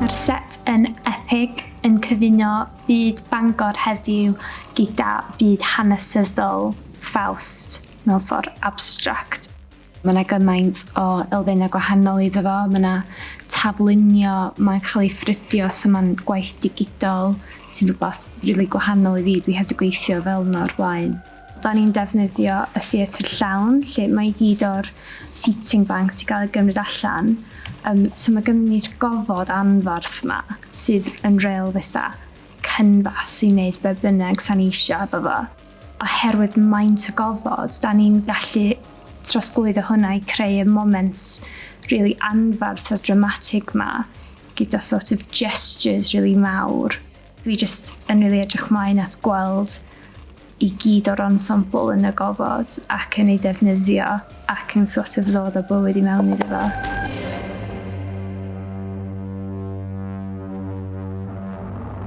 Mae'r set yn epig, yn cyfuno byd Bangor heddiw gyda byd hanesyddol Faust mewn ffordd abstract. Mae 'na gymaint o elfennau gwahanol iddo fo, mae 'na taflunio, mae'n cael ei ffrydio, so mae'n gwaith digidol sy'n rhywbeth rili gwahanol i fi, dwi heb 'di gweithio fel 'na o'r blaen. Da ni'n defnyddio y theatr llawn, lle mae i gyd o'r seating banks 'di gael ei gymryd allan. So mae gynnon ni'r gofod anferth 'ma sydd yn real fatha cynfas i wneud be bynnag 'sa ni isio efo fo. Oherwydd maint y gofod, da ni'n gallu trosglwyddo hwnna i creu y moments really anferth a dramatig 'ma gyda sort of gestures really mawr. Dwi jyst yn rili edrych mlaen at gweld i gyd o'r ensemble yn y gofod ac yn ei ddefnyddio ac yn sort of ddod â bywyd i mewn iddo fo.